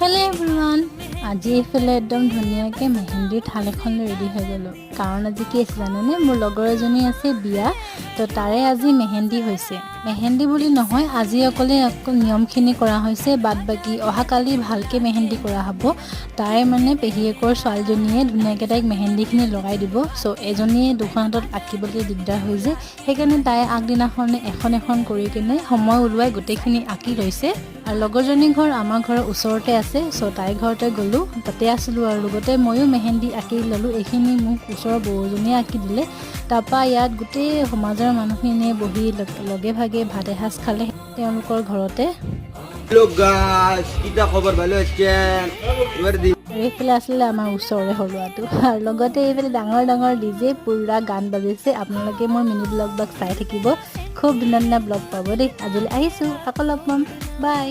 Hello' everyone, আজি এইফালে একদম ধুনীয়াকৈ মেহেন্দিৰ থাল এখন লৈ ৰেডি হৈ গ'লোঁ। কাৰণ আজি কি আছে জানেনে? মোৰ লগৰ এজনী আছে বিয়া, তো তাৰে আজি মেহেন্দি হৈছে। মেহেন্দি বুলি নহয়, আজি অকলে অকল নিয়মখিনি কৰা হৈছে, বাদ বাকী অহাকালি ভালকৈ মেহেন্দি কৰা হ'ব। তাৰে মানে পেহীয়েকৰ ছোৱালীজনীয়ে ধুনীয়াকৈ তাইক মেহেন্দিখিনি লগাই দিব। চ' এজনীয়ে দুখন হাতত আঁকিবলৈ দিগদাৰ হৈ যায়, সেইকাৰণে তাই আগদিনাখনে এখন এখন কৰি কিনে সময় ওলোৱাই গোটেইখিনি আঁকি লৈছে। আৰু লগৰজনীৰ ঘৰ আমাৰ ঘৰৰ ওচৰতে আছে, চ' তাইৰ ঘৰতে গ'লোঁ, তাতে আছিলোঁ আৰু লগতে ময়ো মেহেন্দি আঁকি ল'লোঁ। এইখিনি মোক ওচৰৰ বৌজনীয়ে আঁকি দিলে। তাৰপৰা ইয়াত গোটেই সমাজৰ মানুহখিনিয়ে বহি লগে ভাগে ভাত এসাঁজ খালে তেওঁলোকৰ ঘৰতে। হ্যালো গাইস, কিটা খবৰ? ভালো আছেন? এবাৰ দিন আৰু এইফালে আছিলে আমাৰ ওচৰৰে সৰুৱাটো আৰু লগতে এইফালে ডাঙৰ ডাঙৰ ডিজে পূৰা গান বাজিছে। আপোনালোকে মোৰ মিনি ব্লগ চাই থাকিব, খুব ধুনীয়া ধুনীয়া ব্লগ পাব দেই। আজিলৈ আহিছোঁ, আকৌ লগ পাম, বাই।